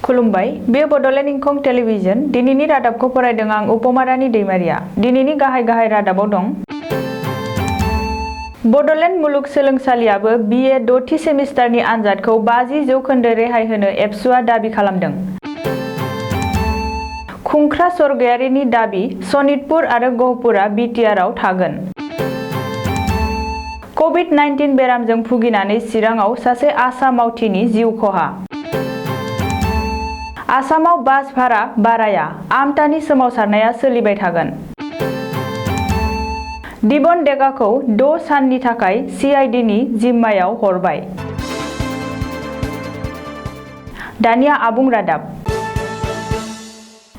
खुलुमबाय बे बड'लेण्ड इंखं टेलिभिजन दिनैनि रादाबखौ फरायदों आं उपमारानि दैमारिया। दिनैनि गाहाय रादाबाव दं। बड'लेण्ड मुलुगसोलोंसालियाबो BA 6थि सेमिस्टारनि आनजादखौ 50% रेहाय होनो एबसुआ दाबि खालामदों। खुंख्रा स्वर्गयारीनि दाबि सनितपुर आरो गहपुरा बिटिआरआव थागोन। कभिड-19 बेरामजों भुगिनानै चिराङाव सासे आसा मावथिनि जिउ खहा। आसामाव बास भारा बाराया आमटानि सोमावसारनाया सोलिबाय थागोन। दिबन डेगाखौ 6 साननि थाखाय CIDनि जिम्मायाव हरबाय। दानिया आबुं रादाब।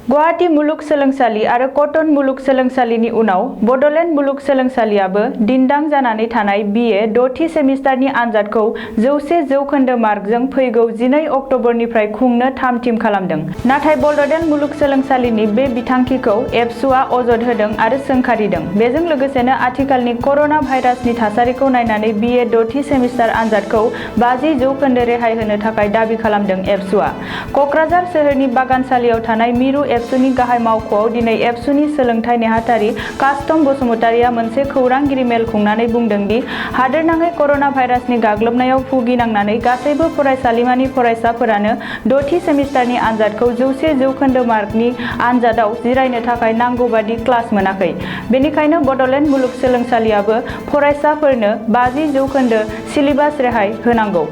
गुवाहाटी मुलुगसोलोंसालि आरो कटन मुलुगसोलोंसालिनि उनाव बड'लेण्ड मुलुगसोलोंसालियाबो दिन्दां जानानै थानाय BA 6थि सेमिस्टारनि आनजादखौ 100% मार्कजों फैगौ 12 अक्ट'बरनिफ्राय खुंनो थाम-थिम खालामदों। नाथाय बड'लेण्ड मुलुगसोलोंसालिनि बे बिथांखिखौ एबसुआ अजद होदों आरो सोंखारिदों। बेजों लोगोसेनो आथिखालनि कर'ना भाइरासनि थासारिखौ नायनानै BA 6थि सेमिस्टार आनजादखौ 50% रेहाय होनो थाखाय दाबि खालामदों एबसुआ। क'क्राझार सोहोरनि बागानसालियाव थानाय मिरु एबसुनि गाहाय मावख'आव दिनै एबसुनि सोलोंथाइ नेहाथारि कास्टम बसुमतारिया मोनसे खौरांगिरि मेल खुंनानै बुंदों दि हादोरनाङै कर'ना भाइरासनि गाग्लोबनायाव भुगिनांनानै गासैबो फरायसालिमानि फरायसाफोरानो 6थि सेमिस्टारनि आनजादखौ 100% मार्कनि आनजादाव जिरायनो थाखाय नांगौबादि क्लास मोनाखै। बेनिखायनो बड'लेण्ड मुलुगसोलोंसालियाबो फरायसाफोरनो 50% सिलेबास रेहाय होनांगौ।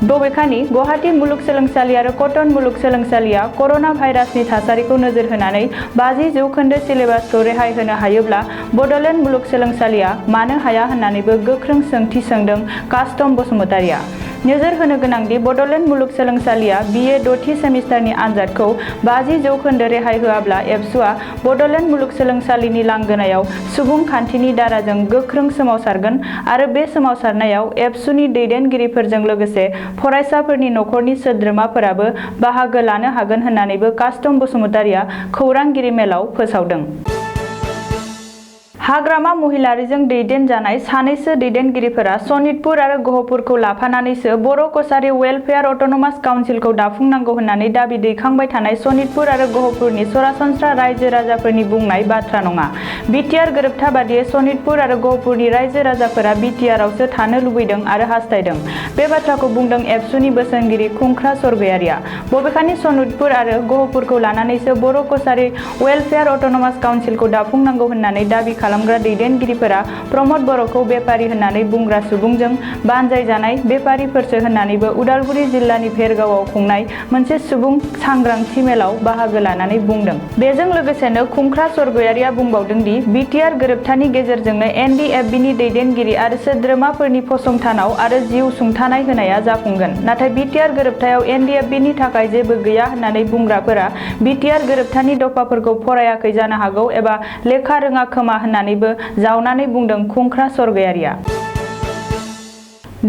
बबेखानि गुवाहाटी मुलुगसोलोंसालि आरो कटन मुलुगसोलोंसालिया कर'ना भाइरासनि थासारिखौ नोजोर होनानै 50% सिलेबासखौ रेहाय होनो हायोब्ला बड'लेण्ड मुलुगसोलोंसालिया मानो हाया होननानैबो गोख्रों सोंथि सोंदों कास्टम बसुमतारिया। नोजोर होनो गोनांदि बड'लेण्ड मुलुगसोलोंसालिया BA 6थि सेमिस्टारनि आनजादखौ 50% रेहाय होआब्ला एबसुआ बड'लेण्ड मुलुगसोलोंसालिनि लांगोनायाव सुबुंखान्थिनि दाराजों गोख्रों सोमावसारगोन आरो बे सोमावसारनायाव एबसुनि दैदेनगिरिफोरजों लोगोसे फरायसाफोरनि नखरनि सोद्रोमाफोराबो बाहागो लानो हागोन होननानैबो कास्टम बसुमतारिया खौरांगिरि मेलाव फोसावदों। हाग्रामा महिलारिजों दैदेनजानाय सानैसो दैदेनगिरिफोरा सनितपुर आरो गहपुरखौ लाफानानैसो बर' कसारी वेलफेयार अट'नमास काउन्सिलखौ दाफुंनांगौ होननानै दाबि दैखांबाय थानाय सनितपुर आरो गहपुरनि सरासनस्रा रायजो राजाफोरनि बुंनाय बाथ्रा नङा। बिटिआर गोरोबथा बादियै सनितपुर आरो गहपुरनि रायजो राजाफोरा बिटिआरआवसो थानो लुबैदों आरो हास्थायदों। बे बाथ्राखौ बुंदों एबसुनि बोसोनगिरि खुंख्रा स्वर्गयारीया। बबेखानि सनितपुर आरो गहपुरखौ लानानैसो बर' कसारी वेलफेयार अट'नमास काउन्सिलखौ दाफुंनांगौ होननानै दाबि खालामग्रा दैदेनगिरिफोरा प्रमद बर'खौ बेपारी होननानै बुंग्रा सुबुंजों बानजायजानाय बेपारीफोरसो होननानैबो उदालगुरि जिल्लानि भेरगावआव खुंनाय मोनसे सुबुं सांग्रांथि मेलाव बाहागो लानानै बुंदों। बेजों लोगोसेनो खुंख्रा स्वर्गयारीया बुंबावदों दि बिटिआर गोरोबथानि गेजेरजोंनो NDFBनि दैदेनगिरि आरो सोद्रोमाफोरनि फसंथानाव आरो जिउ सुंथानाय होनाया जाफुंगोन। नाथाय बिटिआर गोरोबथायाव NDFBनि थाखाय जेबो गैया होननानै बुंग्राफोरा बिटिआर गोरोबथानि दफाफोरखौ फरायाखै जानो हागौ एबा लेखा रोङा खोमा होननानैबो जावनानै बुंदों खुंख्रा स्वर्गयारीया।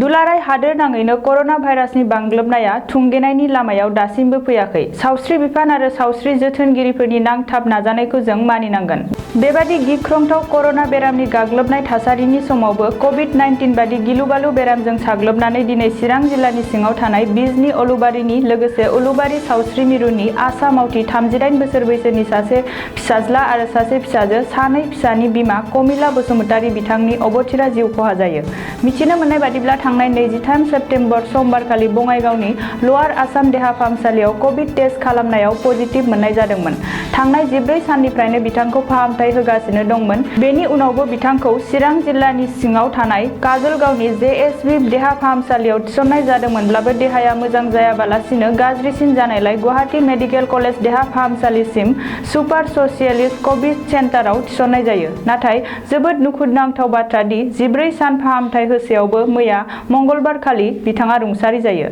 दुलाराय हादोरनाङैनो कर'ना भाइरासनि बांग्लोबनाया थुंगेनायनि लामायाव दासिमबो फैयाखै। सावस्रि बिफान आरो सावस्रि जोथोनगिरिफोरनि नांथाब नाजानायखौ जों मानिनांगोन। बेबादि गिख्रंथाव कर'ना बेरामनि गाग्लोबनाय थासारिनि समावबो कभिड-19 बादि गिलु-बालु बेरामजों साग्लोबनानै दिनै चिरां जिल्लानि सिङाव थानाय बिजनी उलुबारीनि लोगोसे उलुबारी सावस्रि मिरुनि आसा मावथि 38 बोसोर बैसोनि सासे फिसाज्ला आरो सासे फिसाजो, सानै फिसानि बिमा कमिला बसुमतारी बिथांनि अबथिरा जिउ खहा जायो। मिथिनो मोननाय बादिब्ला थांनाय 23 सेप्तेम्बर समबारखालि बङाइगावनि लवार आसाम देहा फाहामसालियाव कभिड टेस्ट खालामनायाव पजिटिभ मोननाय जादोंमोन। थांनाय 14 साननिफ्रायनो बिथांखौ फाहामथाय होगासिनो दंमोन। बेनि उनावबो बिथांखौ चिरां जिल्लानि सिङाव थानाय काजलगावनि JSB देहा फाहामसालियाव थिसननाय जादोंमोनब्लाबो देहाया मोजां जायाबालासिनो गाज्रिसिन जानायलाय गुवाहाटी मेडिकेल कलेज देहा फाहामसालिसिम सुपार स्पेशियलिस्ट कभिड सेन्टाराव थिसननाय जायो। नाथाय जोबोद दुखुनांथाव बाथ्रा दि 14 सान फाहामथाय होसेयावबो मैया मंगलबारखालि बिथाङा रुंसारि जायो।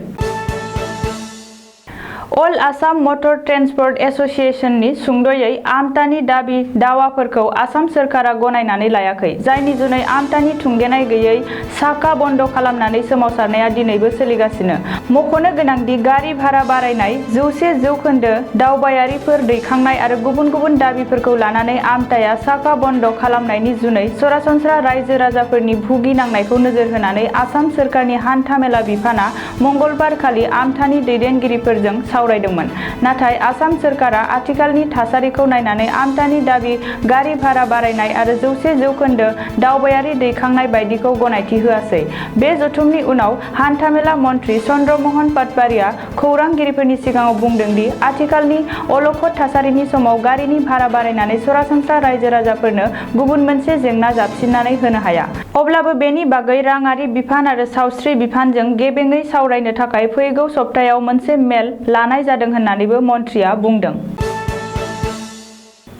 अल आसाम मटर ट्रेन्सपर्ट एस'सिएशननि सुंद'यै आमटानि दाबि दावाफोरखौ आसाम सोरखारा गनायनानै लायाखै, जायनि जुनै आमटानि थुंगेनाय गैयै साका बन्द खालामनानै सोमावसारनाया दिनैबो सोलिगासिनो। मख'नो गोनांदि गारि भारा बारायनाय, 100% दावबायारिफोर दैखांनाय आरो गुबुन गुबुन दाबिफोरखौ लानानै आमटाया साका बन्द खालामनायनि जुनै सरासनस्रा रायजो राजाफोरनि भुगिनांनायखौ नोजोर होनानै आसाम सोरखारनि हान्था मेला बिफाना मंगलबारखालि आमटानि दैदेनगिरिफोरजों सावरायदोंमोन। नाथाय आसाम सोरखारा आथिखालनि थासारिखौ नायनानै आमदानि दाबि, गारि भारा बारायनाय आरो 100% दावबायारि दैखांनाय बायदिखौ गनायथि होआसै। बे जथुमनि उनाव हान्थामेला मन्त्रि चन्द्रमोहन पाटवारिया खौरांगिरिफोरनि सिगाङाव बुंदों दि आथिखालनि अलखद थासारिनि समाव गारिनि भारा बारायनानै सरासनस्रा रायजो राजाफोरनो गुबुन मोनसे जेंना जाबसिननानै होनो हाया। अब्लाबो बेनि बागै राङारि बिफान आरो सावस्रि बिफानजों गेबेङै सावरायनो थाखाय फैगौ सप्तायाव मोनसे मेल लानाय जादों होननानैबो मन्थ्रिया बुंदों।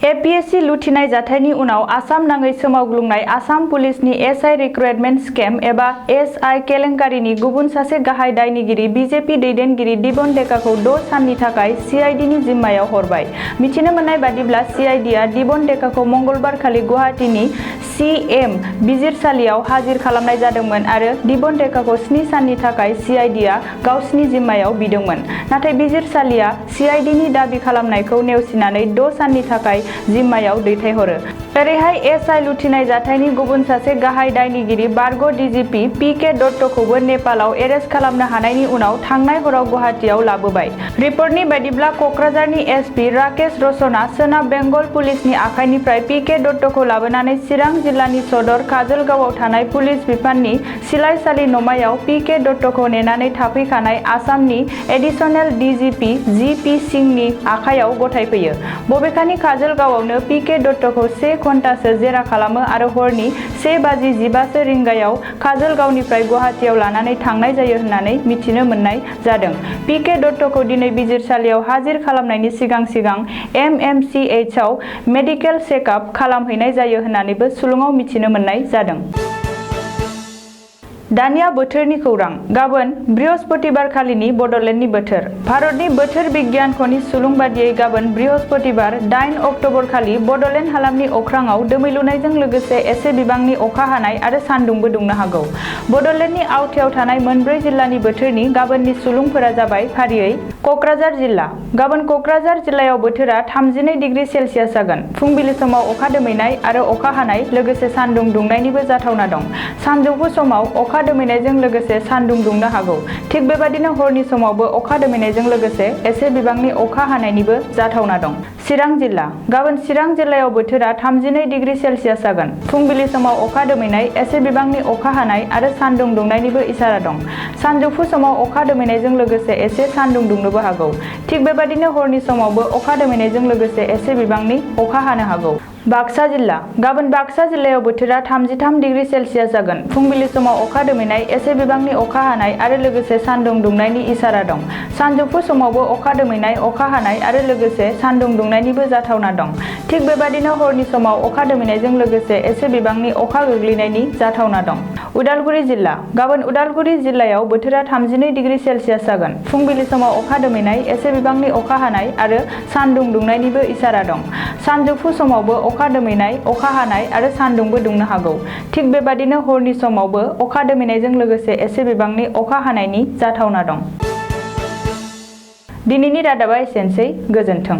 एपिएससि लुथिनाय जाथायनि उनाव आसाम नाङै सोमावग्लुंनाय आसाम पुलिसनि एसआइ रिक्रुटमेन्ट स्केम एबा एसआइ केलेंकारिनि गुबुन सासे गाहाय दायनिगिरि बिजेपि दैदेनगिरि दिबन डेकाखौ 6 साननि थाखाय सिआइडिनि जिम्मायाव हरबाय। मिथिनो मोननाय बादिब्ला सिआइडिआ दिबन डेकाखौ मंगलबारखालि गुवाहाटीनि सिएम बिजिरसालियाव हाजिर खालामनाय जादोंमोन आरो दिबन डेकाखौ 7 साननि थाखाय सिआइडिआ गावसिनि जिम्मायाव बिदोंमोन। नाथाय बिजिरसालिया सिआइडिनि दाबि खालामनायखौ नेवसिनानै 6 साननि थाखाय जिम्मायाव दैथायहरो। ओरैहाय एसआइ लुथिनाय जाथायनि गुबुन सासे गाहाय दायनिगिरि बारग' डिजिपि पि.के. दत्तखौबो नेपालाव एरेस्ट खालामनो हानायनि उनाव थांनाय हराव गुवाहाटीयाव लाबोबाय। रिपर्टनि बायदिब्ला कक्राझारनि एसपि राकेश रशनआ सोनाब बेंगल पुलिसनि आखाइनिफ्राय पि.के. दत्तखौ लाबोनानै चिरां जिल्लानि सदर काजलगावआव थानाय पुलिस बिफाननि सिलायसालि नमायाव पि.के. दत्तखौ नेनानै थाफैखानाय आसामनि एडिशनेल डिजिपि जि.पि. सिंहनि आखाइयाव गथायफैयो। बबेखानि काजलगावआवनो पि.के. दत्तखौ 1 घन्टासो जेरा खालामो आरो हरनि 1:15 रिंगायाव काजलगावनिफ्राय गुवाहाटीयाव लानानै थांनाय जायो होननानै मिथिनो मोननाय जादों। पि.के. दत्तखौ दिनै बिजिरसालियाव हाजिर खालामनायनि सिगां एमएमसीएचआव मेडिकेल चेकआप खालामहैनाय जायो होननानैबो सुलुङाव मिथिनो मोननाय जादों। दानिया बोथोरनि खौरां। गाबोन बृहस्पतिबारखालिनि बड'लेण्डनि बोथोर। भारतनि बोथोर बिगियानख'नि सुलुं बादियै गाबोन बृहस्पतिबार 8 अक्ट'बरखालि बड'लेण्ड हालामनि अख्राङाव दोमैलुनायजों लोगोसे एसे बिबांनि अखा हानाय आरो सान्दुंबो दुंनो हागौ। बड'लेण्डनि आवथायाव थानाय मोनब्रै जिल्लानि बोथोरनि गाबोननि सुलुंफोरा जाबाय फारियै कक्राझार जिल्ला। गाबोन कक्राझार जिल्लायाव बोथोरा 32 डिग्री सेलसियास जागोन। फुंबिलि समाव अखा दोमैनाय आरो अखा हानाय लोगोसे सान्दुं दुंनायनिबो जाथावना दं। सानजौफु समाव अखा दोमैनायजों लोगोसे सान्दुं दुंनो हागौ। थिग बेबादिनो हरनि समावबो अखा दोमैनायजों लोगोसे एसे बिबांनि अखा हानायनिबो जाथावना दं। चिरां जिल्ला। गाबोन चिरां जिल्लायाव बोथोरा 32 डिग्री सेलसियास जागोन। फुंबिलि समाव अखा दोमैनाय, एसे बिबांनि अखा हानाय आरो सान्दुं दुंनायनिबो इसारा दं। सानजौफु समाव अखा दोमैनायजों लोगोसे एसे सान्दुं दुंनोबो हागौ। थिग बेबादिनो हरनि समावबो अखा दोमैनायजों लोगोसे एसे बिबांनि अखा हानो हागौ। बाक्सा जिल्ला। गाबोन बाक्सा जिल्लायाव बोथोरा 33 डिग्री सेलसियास जागोन। फुंबिलि समाव अखा दोमैनाय, एसे बिबांनि अखा हानाय आरो लोगोसे सान्दुं दुंनायनि इसारा दं। सानजौफु समावबो अखा दोमैनाय, अखा हानाय आरो लोगोसे सान्दुं दुंनायनिबो जाथावना दं। थिग बेबादिनो हरनि समाव अखा दोमैनायजों लोगोसे एसे बिबांनि अखा गोग्लैनायनि जाथावना दं। उदालगुरि जिल्ला। गाबोन उदालगुरि जिल्लायाव बोथोरा 32 डिग्री सेलसियास जागोन। फुंबिलि समाव अखा दोमैनाय, एसे बिबांनि अखा हानाय आरो सान्दुं दुंनायनिबो इसारा दं। सानजौफु समावबो अखा दोमैनाय, अखा हानाय आरो सान्दुंबो दुंनो हागौ। थिग बेबादिनो हरनि समावबो अखा दोमैनायजों लोगोसे एसे बिबांनि अखा हानायनि जाथावना दं। दिनैनि रादाबा एसेनोसै। गोजोन्थों।